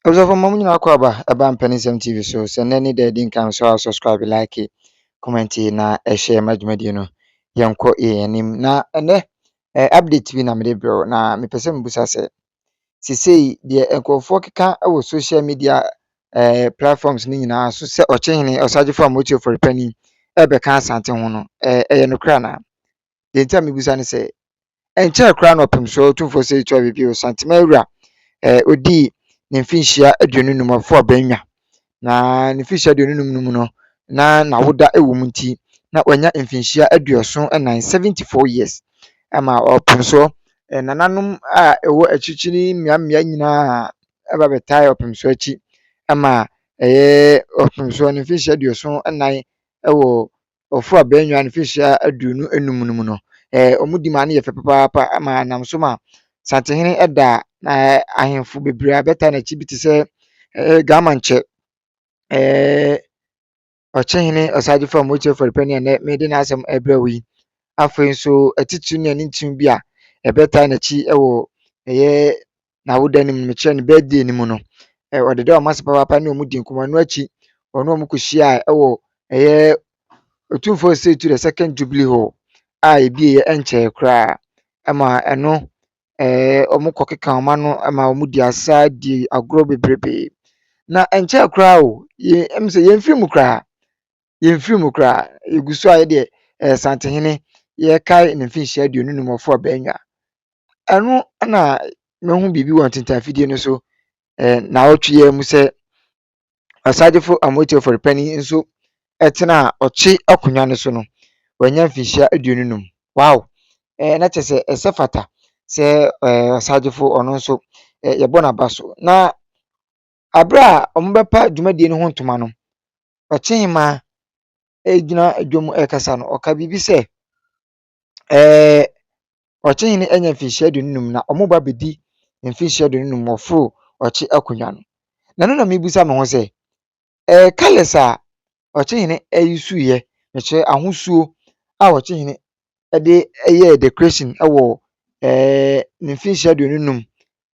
Abusuafo mo nyinaa akɔ aba ɛba Mpɛninsɛm TV so. Sɛ nnɛ ne da edi nkan so a, subscribe, like, comment na ɛhyɛ ma dwumadie no yɛnkɔ yɛn anim. Na ɛnɛ update bi na mede brɛ wo, na mepɛ sɛ mebusa sɛ sesei deɛ nkurɔfoɔ keka wɔ social media platforms no nyinaa so sɛ Ɔkyehene Ɔsagyefo a Motie Afɔrepani ɛrebɛka Asante ho no, ɛyɛ nokorɛ anaa? Deɛ nti a mebusa ne sɛ ɛnkyɛɛ koraa na Ɔpemsoɔ Otumfoɔ Osei Tutu Ababio Santema Awura odii ne mfinhyia 25 ɔfo abannwa. Na ne mfinhyia 25 no mu no, na n'awoda wɔ mu nti na wanya mfinhyia 74, 74 years, ama Ɔpemsoɔ nananom a ɛwɔ akyirikyiri mmeammea nyinaa ɛba bɛtae Ɔpemsoɔ akyi ama ɛyɛ Ɔpemsoɔ ne mfinhyia 74 ɛwɔ ɔfo abannwa ne mfinhyia 25 no mu no, wɔn di maa no yɛ fɛ papaapa ama nam so ma Santehene ɛda na ahemfo bebree a bɛtaa n'akyi bi te sɛ Gamankyɛ, Ɔkyehene Ɔsagyefo a Motie Afɔrepani a nnɛ mede n'asɛm ɛrebrɛ wo yi. Afei nso atitiriw ne anintini bi a ɛbɛtaa n'akyi wɔ ɛyɛ n'awoda no mu, mekyerɛ ne birthday no mu no, ɔdeda wɔn ase papaapa ne wɔn di nkɔmmɔ. Ɛno akyi, ɔne wɔn kɔhyia ɛwɔ ɛyɛ Otumfoɔ Osei Tutu the Second Jubilee Hall a ebieɛ ɛnkyɛɛ koraa ɛma ɛno wɔn kɔkeka wɔn ano ma wɔn di asa di agorɔ bebrebee. Na ɛnkyɛɛ koraa o, yɛn sɛ yɛmfiri mu koraa, yɛmfiri mu koraa. Yɛgu so a yɛdeɛ Santehene yɛrekae ne mfinhyia 25 ɔfo abannwa. Ɛno na mehu biribi wɔ ntentanfidie no so naawɔtwe yi mu sɛ Ɔsagyefo Amoatia Afɔrepani nso ɛtena ɔkye akonnwa no so no, wanya mfinhyia 25. Wow! Na kyerɛ sɛ ɛsɛ fata sɛ Ɔsagyefo ɔno nso yɛbɔ n'aba so. Na abere a wɔbɛpa dwumadie no ho ntoma no, Ɔkyehemaa egyina dwam ɛrekasa no, ɔka biribi sɛ Ɔkyehene anya mfinhyia 25 na wɔn ba bɛdi mfinhyia 25 wɔforo ɔkye akonnwa no. Na ɛno na mebisa me ho sɛ colours a Ɔkyehene ɛyi mekyerɛ ahosuo a Ɔkyehene ɛde ɛyɛɛ decoration ɛwɔ ne mfinhyia 25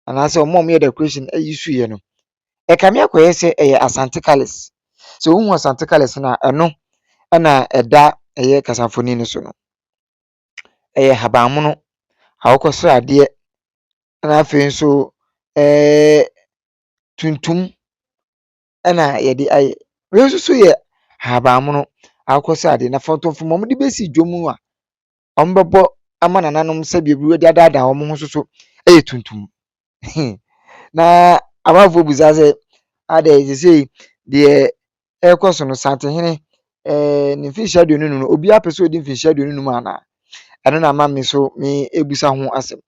anaasɛ wɔn a wɔyɛ decoration ɛyi suiɛ no, ɛkame akɔyɛ sɛ ɛyɛ Asante colours. Sɛ wohu Asante colours no a, ɛno ɛna ɛda ɛyɛ kasamfonin no so no. Ɛyɛ habanmono, akokɔsradeɛ, ɛna afei nso tuntum ɛna yɛde ayɛ. Wei nso so yɛ ahabanmono, akokɔsradeɛ na fɔntɔmfrɔm a wɔde bɛsi dwam a wɔbɛbɔ ama nananom sɛdeɛ bi de adaadaa wɔn ho nso so yɛ tuntum. Na amanfoɔ bisa sɛ adɛn seesei deɛ ɛrekɔ so no, Santehene ne mfinhyia 25 no, obiara pɛ sɛ ɔdi mfinhyia 25 anaa? Ɛno na ama me nso merebisa ho asɛm.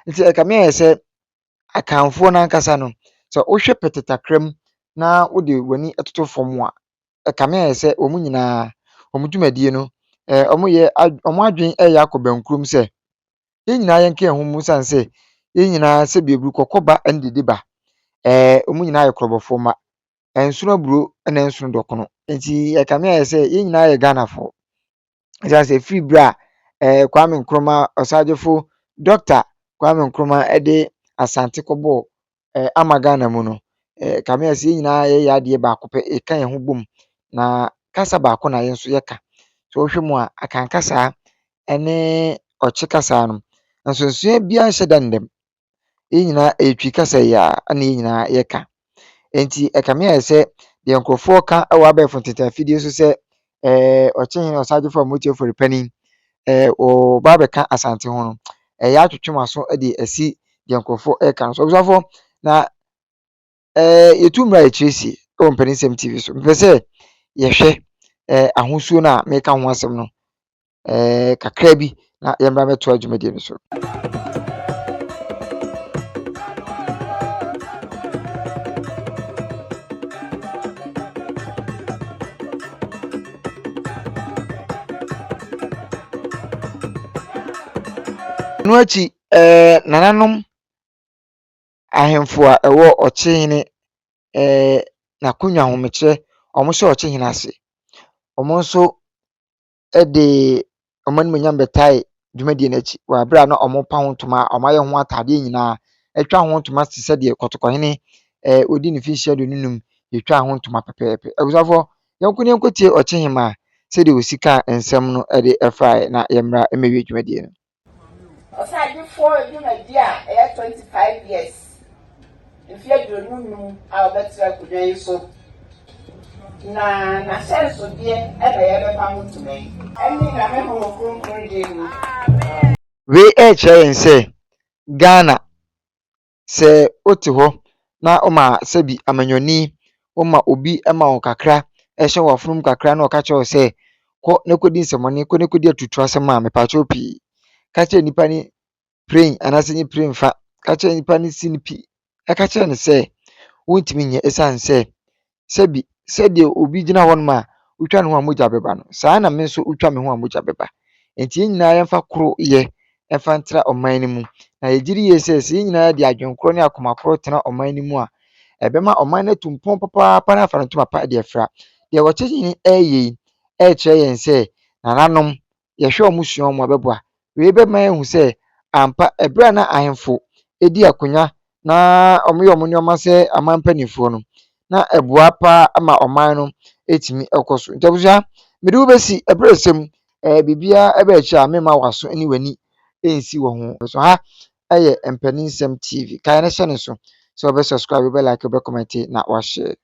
Nti ɛkame ayɛ sɛ Akanfoɔ no ankasa no, sɛ wohwɛ pɛtɛtakra mu na wode w'ani toto fam a, ɛkame ayɛ sɛ wɔn nyinaa wɔn dwumadie no wɔyɛ wɔn adwene yɛ akɔ bɛnkurom sɛ yɛn nyinaa yɛnka yɛn ho mu esiane sɛ yɛn nyinaa sɛbi eburu kɔkɔ ba ne dede ba. Wɔn nyinaa yɛ korɔbɔfoɔ mma. Ɛnsono aburo na ɛnsono dɔkono. Nti ɛkame ayɛ sɛ yɛn nyinaa yɛ Ghanafoɔ. Esiane sɛ ɛfiri berɛ a Kwame Nkrumah Ɔsagyefo Doctor Kwame Nkrumah de Asante kɔbɔɔ ama Ghana mu no, kame ayɛ sɛ yɛn nyinaa yɛyɛ adeɛ baako pɛ, yɛka yɛn ho bom na kasa baako na yɛn nso yɛka. Sɛ wohwɛ mu a, Akan kasa ne Ɔkye kasa no, nsonsonoeɛ biara nhyɛ da nnam. Yɛn nyinaa ɛyɛ Twi kasa yi ara ɛna yɛn nyinaa yɛka. Nti ɛkame ayɛ sɛ deɛ nkurɔfoɔ ka wɔ abɛɛfo ntentanfidie so sɛ Ɔkyehene Ɔsagyefo Amoatia Afɔrepani ɔreba abɛka Asante ho no, ɛyɛ atwetwe m'aso de asi deɛ nkurɔfoɔ ɛreka no so. Abusuafoɔ, na yɛtu mmerɛ a yɛkyerɛ sie wɔ Mpɛninsɛm TV so. Mepɛ sɛ yɛhwɛ ahosuo no a meka ho asɛm no kakra bi na yɛmmra bɛtoa dwumadie no so. Ɛno akyi nananom ahemfo a ɛwɔ Ɔkyehene n'akonnwa ho, mekyerɛ wɔn hyɛ Ɔkyehene ase. Wɔn nso de wɔn animuonyam bɛtae dwumadie no akyi wɔ abere a na wɔrepa ho ntoma a wɔayɛ ho ataadeɛ nyinaa atwa ho ntoma te sɛ deɛ Kɔtɔkɔhene ɔdi ne mfinhyia 25, yɛtwaa ho ntoma pɛpɛɛpɛ. Abusuafoɔ, yɛnko ne yɛnkɔtie Ɔkyehemaa sɛdeɛ ɔsi kaa nsɛm no de faeɛ na yɛmmra mmɛwie dwumadie no. Ɔsaadefoɔ dwumadi a ɛyɛ 25 years, mfeɛ 25 a ɔbɛtena akonnwa yi so, na n'ahyɛnsodeɛ ɛna yɛbɛpa ho ntoma yi ɛne Nyame Honhom Kronkron din mu. Wei ɛrekyerɛ yɛn sɛ Ghana, sɛ wote hɔ na woma sɛbi amanyɔni, woma obi ma wo kakra, ɛhyɛ w'afonom kakra na ɔka kyerɛ wo sɛ kɔ na kɔdi nsɛmmɔne, kɔ na kɔdi atutu asɛm a, mepakyɛw pii. Ka kyerɛ nipa ne prɛn anaasɛ nye prɛn fa. Ka kyerɛ nipa ne si no pi. Ɛka kyerɛ no sɛ wontumi nyɛ, ɛsiane sɛ sɛbi sɛdeɛ obi gyina hɔnom a wotwa ne ho a mogya bɛba no, saa na me nso wotwa me ho a mogya bɛba. Nti yɛn nyinaa yɛmfa koro yɛ ɛmfa ntra ɔman no mu. Na yɛgye di yie sɛ sɛ yɛn nyinaa de adwene korɔ ne akoma korɔ tena ɔman no mu a, ɛbɛma ɔman no atu mpɔn papaapa na afa ne ntoma pa de afira. Deɛ Ɔkyehene ɛreyɛ yi ɛrekyerɛ yɛn sɛ nananom yɛhwɛ wɔn sua wɔn a, ɛbɛboa. Wei bɛma yɛahu sɛ ampa, ɛberɛ a na ahemfo di akonnwa na wɔyɛ wɔn nneɛma sɛ aman mpanimfoɔ no, na ɛboa paa ma ɔman no ɛtumi ɛkɔ so. Nti abusua, mede wo bɛsi ɛberɛ sɛm biribiara ɛbɛ akyire a mema w'aso ne w'ani nsi wɔ ho. So ha ɛyɛ Mpaninsɛm TV. Kae no hyɛ ne so sɛ wobɛ subscribe, wobɛ like, wobɛ comment na wahyɛ.